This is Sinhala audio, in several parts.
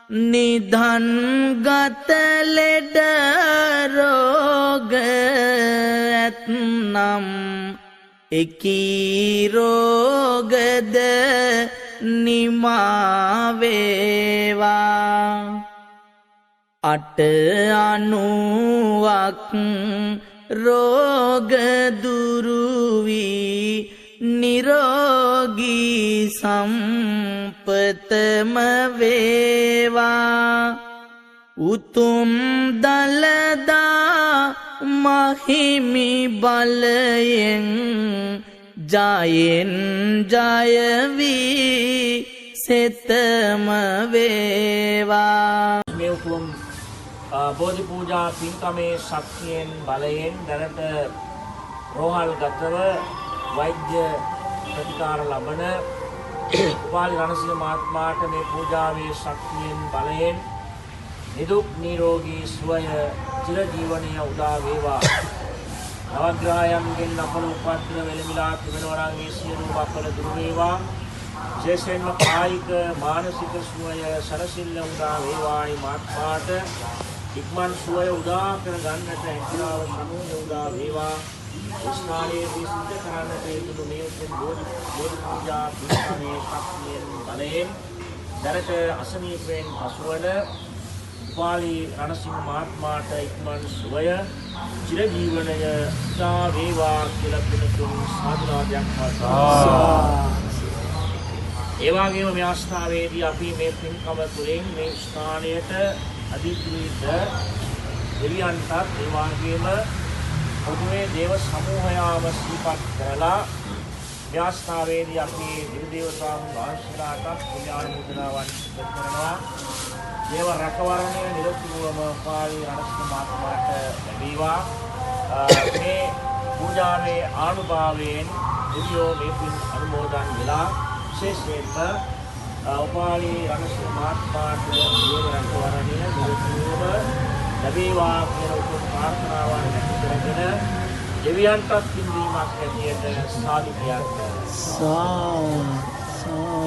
නිධන්ගත ලෙඩ රෝග ඇත්නම් එකී රෝගද නිමා වේවා. අට අනුවක් රෝග දුරු වී නිරෝගී සම්පතම වේවා. උතුම් දළදා මහිමි බලයෙන් ජයෙන් ජය වී සෙතම වේවා. මේ උතුම් බෝධි පූජා පින්කමේ ශක්තියෙන් බලයෙන් දැනට රෝහල් ගතව වෛද්‍ය ප්‍රතිකාර ලබන උපාලි රණසිංහ මහත්මයාට මේ පූජාවේ ශක්තියෙන් බලයෙන් නිදුක් නිරෝගී සුවය චිරජීවනය උදා වේවා. නවග්‍රහයන්ගෙන් අපල උපද්‍රව වෙලමිලා තිබෙනවා නම් ඒ සියලුම අපල දුරු වේවා. විශේෂයෙන්ම කායික මානසික සුවය සරසිල්ල උදා වේවායි. මහත්මයාට ඉක්මන් සුවය උදා කර ගන්නට හැකියාව සමූහ උදා වේවා. ස්ථානයේදී සිද්ධ කරන්නට යෙදුණු මේ උතුම් බෝධි පූජා පින්කමේ ශක්තියෙන් බලයෙන් දැනට අසනීපයෙන් පසුවන උපාලි රණසිංහ මහත්මයාට ඉක්මන් සුවය චිරජීවනය උදා වේවා කියලා පින්තුන් සාදුනාදයක් පවත්වනවා. ඒ වගේම මේ අවස්ථාවේදී අපි මේ පින්කම තුළින් මේ ස්ථානයට අධිකෘත දෙවියන්ටත් ඒ වගේම පොදුවේ දේව සමූහයාම සිහිපත් කරලා මේ අවස්ථාවේදී අපි දිව්‍ය දේවතාවුන් වහන්සේලාටත් පුණ්‍යානුමෝදනාවන් සිදු කරනවා. දේව රැකවරණය නිරතුරුවම උපාලි රණසිංහ මහත්මයාට ලැබේවා. මේ පූජාවේ ආනුභාවයෙන් දෙවියෝ මේ පින් අනුමෝදන් වෙලා විශේෂයෙන්ම උපාලි රණසිංහ මහත්මයාට දේව රැකවරණය නිරතුරුවම ලැබේවා කියන උතුම් ප්‍රාර්ථනාවන් ඇති කරගෙන දෙවියන්ටත් පින්වීමක් ඇටියට සාදු කියන්න.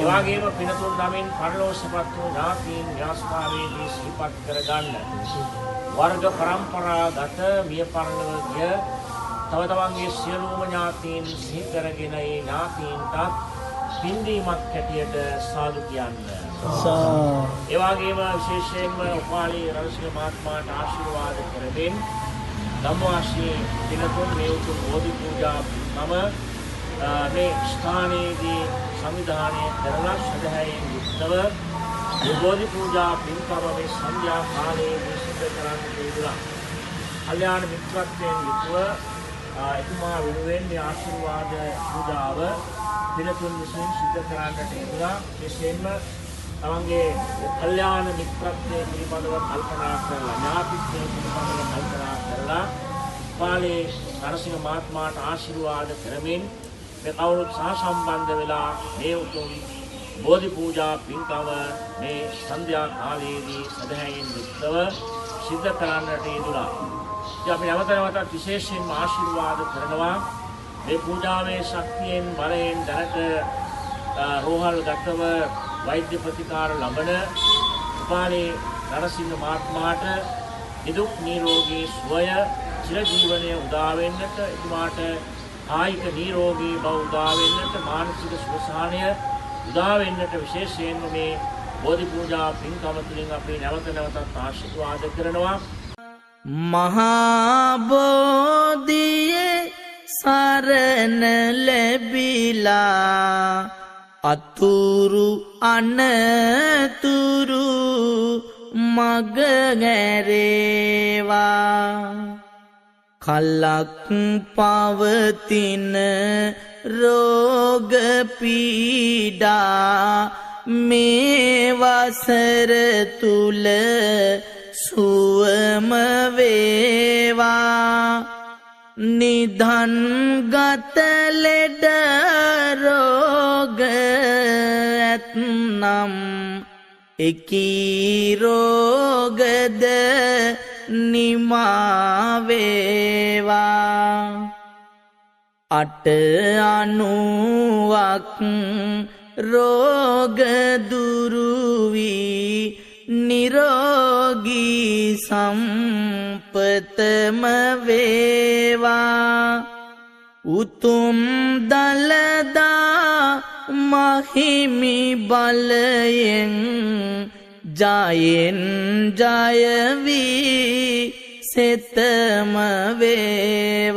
ඒ වගේම පිනතුන් නමින් පරලෝසපත් වූ ඥාතීන් ව්‍යවස්ථාවේදී සිහිපත් කරගන්න. වර්ග පරම්පරාගත මිය පරලොව ගිය තව තමන්ගේ සියලුම ඥාතීන් සිහි කරගෙන ඒ ඥාතීන්ටත් පින්දීමක් හැටියට සාදු කියන්න. ඒ වගේම විශේෂයෙන්ම උපාලි රණසිංහ මහත්මයාට ආශිර්වාද කරමින් ධම්මවාසී පිනතුන් මේ උතුම් බෝධි පූජා පින්කම මේ ස්ථානයේදී සංවිධානය කරලා සදහැයෙන් යුක්තව මේ බෝධි පූජා පින්කම මේ සන්ධ්‍යා කාලයේදී සිදු කරන්න යෙදුණා. කල්යාණ මිත්‍රත්වයෙන් යුතුව එතුමා වෙනුවෙන් මේ ආශිර්වාද පූජාව පිනතුන් විසින් සිදු කරන්නට යෙදුණා. විශේෂයෙන්ම තමන්ගේ කල්යාණ මිත්‍රත්වයේ පිළිබඳව කල්පනා කරලා ඥාතිත්වයේ පිළිබඳව කල්පනා කරලා උපාලි නරසිංහ මහත්මයාට ආශිර්වාද කරමින් මේ කවුරුත් සහසම්බන්ධ වෙලා මේ උතුම් බෝධි පූජා පින්කම මේ සන්ධ්‍යා කාලයේදී සදහැයෙන් යුක්තව සිද්ධ කරන්නට යෙදුණා. ඉතින් අපි නැවත නැවතත් විශේෂයෙන්ම ආශිර්වාද කරනවා මේ පූජාවේ ශක්තියෙන් බලයෙන් දැනට රෝහල් ගතව වෛද්‍ය ප්‍රතිකාර ලබන උපාලි නරසිංහ මහත්මයාට නිදුක් නිරෝගී සුවය චිරජීවනය උදා වෙන්නට, එතුමාට කායික නිරෝගී බව උදා වෙන්නට, මානසික සුවසහනය උදා වෙන්නට විශේෂයෙන්ම මේ බෝධි පූජා පින්කම තුළින් අපි නැවත නැවතත් ආශිර්වාද කරනවා. මහා බෝධියේ සරණ ලැබිලා අතුරු අනතුරු මග ගැරේවා. කලක් පවතින රෝග පීඩා මේ වසර තුල සුවම වේවා. නිධන්ගත ලෙඩ රෝග ඇත්නම් එකී රෝගද නිමා වේවා. අට අනුවක් රෝග දුරු වී නිරෝගී සම්පතම වේවා. උතුම් දළදා මහිමි බලයෙන් ජයෙන් ජය වී සෙතම වේවා.